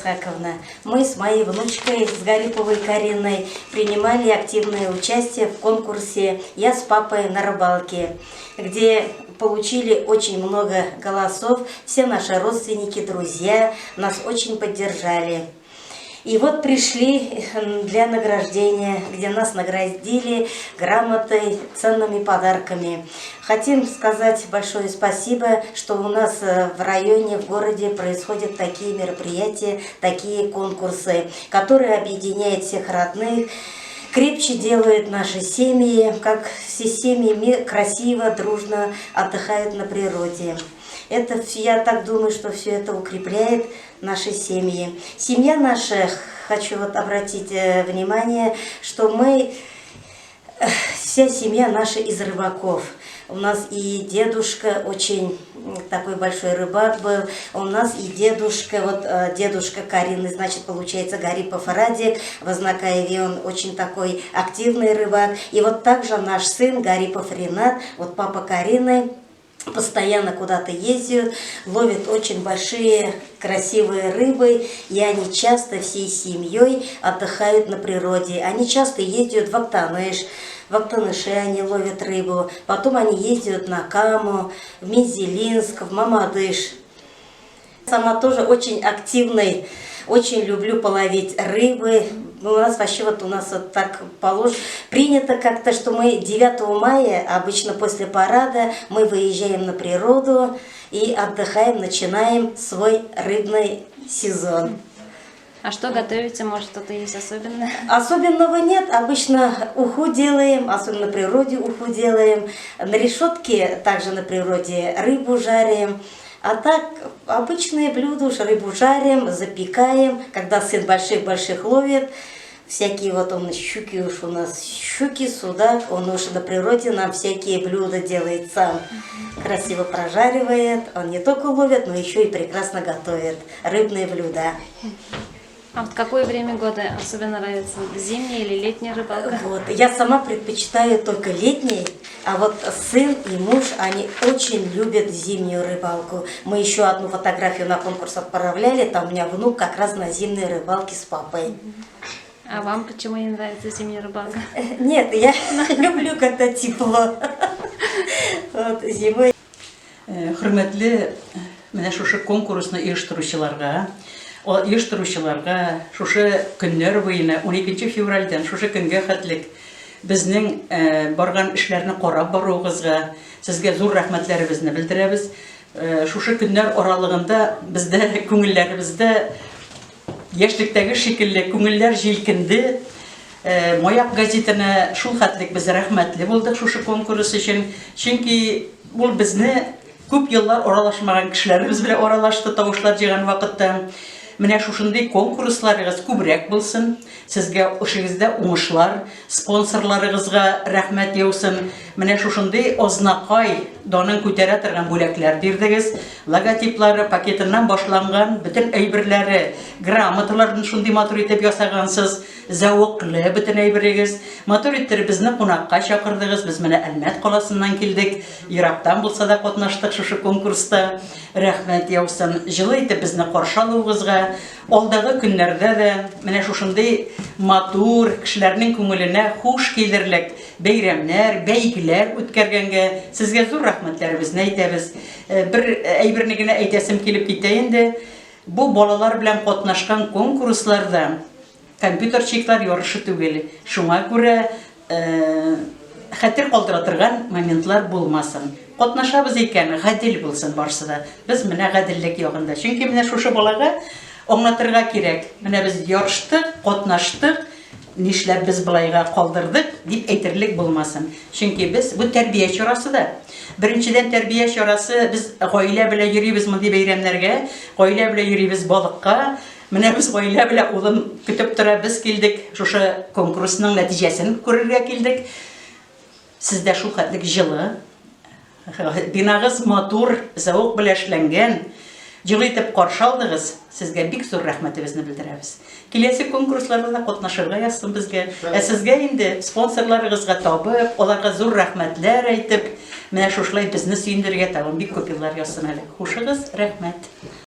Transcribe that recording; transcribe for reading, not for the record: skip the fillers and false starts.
Исхаковна. Мы с моей внучкой, с Гариповой Кариной, принимали активное участие в конкурсе «Я с папой на рыбалке», где получили очень много голосов. Все наши родственники, друзья нас очень поддержали. И вот пришли для награждения, где нас наградили грамотой, ценными подарками. Хотим сказать большое спасибо, что у нас в районе, в городе происходят такие мероприятия, такие конкурсы, которые объединяют всех родных, крепче делают наши семьи, как все семьи красиво, дружно отдыхают на природе. Это, я так думаю, что все это укрепляет наши семьи. Семья наша, хочу вот обратить внимание, что мы, вся семья наша из рыбаков. У нас и дедушка очень такой большой рыбак был, у нас и дедушка, вот дедушка Карины, значит, получается, Гарипов Радик, в Азнакаеве он очень такой активный рыбак. И вот также наш сын Гарипов Ринат, вот папа Карины, постоянно куда-то ездят, ловят очень большие красивые рыбы, и они часто всей семьей отдыхают на природе. Они часто ездят в Актаныш, в Актаныше они ловят рыбу, потом они ездят на Каму, в Мензелинск, в Мамадыш. Сама тоже очень активный, очень люблю половить рыбы. Ну, у нас вообще вот у нас вот так положено, принято как-то, что мы 9 мая, обычно после парада, мы выезжаем на природу и отдыхаем, начинаем свой рыбный сезон. А что готовите? Может, что-то есть особенное? Особенного нет. Обычно уху делаем, особенно на природе уху делаем. На решетке также на природе рыбу жарим. А так, обычные блюда уж рыбу жарим, запекаем, когда сын больших-больших ловит. Всякие вот он щуки уж у нас, щуки, судак, он уж на природе нам всякие блюда делает сам. Красиво прожаривает, он не только ловит, но еще и прекрасно готовит рыбные блюда. А вот какое время года особенно нравится? Зимняя или летняя рыбалка? Вот. Я сама предпочитаю только летний, а вот сын и муж, они очень любят зимнюю рыбалку. Мы еще одну фотографию на конкурс отправляли, там у меня внук как раз на зимней рыбалке с папой. А вам почему не нравится зимняя рыбалка? Нет, я люблю, когда тепло. Вот, зимой. Хөрмәтле менә шушы конкурсны оештыручыларга, оештыручыларга шушы көннәр буена 12 февральдән шушы көнгә хәтлек безнең барган эшләрне карап баруыгызга сезгә зур рәхмәтләребезне белдерәбез. Шушы көннәр аралыгында бездә күңелләребездә яшьлектәге шикелле күңелләр җилкенде. Маяк газетына шул хәтлек без рәхмәтле булдык шушы конкурс өчен. Чөнки ул безне күп еллар аралашмаган кешеләребез белән аралашты тавышлар җыйган вакытта. Менә шушындый конкурсларыгыз күбрәк булсын. Сезгә эшегездә уңышлар, спонсорларыгызга рәхмәт яусын. Менә шушындый Азнакай данын күтәрә торган бүләкләр бирдегез. Логотиплары, пакетыннан башланган бөтен әйберләре, грамоталарын шундый матур итеп ясагансыз. Зәвыклы бөтен әйберегез. Матур иттереп безне кунакка чакырдыгыз. Без менә Әлмәт каласыннан килдек. Ерактан булса да катнаштык шушы конкурста. Рәхмәт яусын. Җылы итеп безне каршы алуыгызга. Алдагы көннәрдә дә менә шушындый матур, кешеләрнең күңеленә хуш килерлек бәйрәмнәр, бәйгеләр үткәргәнгә сезгә зур рәхмәтләребезне әйтәбез. Бер әйберне генә әйтәсем килеп китә инде. Бу балалар белән катнашкан конкурсларда компьютерчиклар ярышы түгел. Шуңа күрә хәтер калдыра торган моментлар булмасын. Катнашабыз икән, гадел булсын барсы да. Без менә гаделлек ягында. Чөнки менә шушы балага аңлатырга кирәк. Менә без ярыштык, катнаштык, нишләп без болайга калдырдык дип әйтерлек булмасын. Чөнки без бу тәрбия чарасы да. Беренчедән тәрбия чарасы, без гаилә белән йөрибез мондый бәйрәмнәргә, гаилә белән йөрибез балыкка. Менә без гаилә белән улым көтеп тора, без килдек, шушы конкурсның нәтиҗәсен күрергә килдек. Сездә шул хәтлек җылы, бинагыз матур, зәвык белән эшләнгән, җылы итеп каршы алдыгыз. Сезгә бик зур рәхмәтебезне белдерәбез. Киләсе конкурсларда да катнашырга язсын безгә. Ә сезгә инде спонсорларыгызга табып, аларга зур рәхмәтләр әйтеп, менә шушылай безне сөендерергә тагын бик күп еллар язсын әле. Хушыгыз, рәхмәт.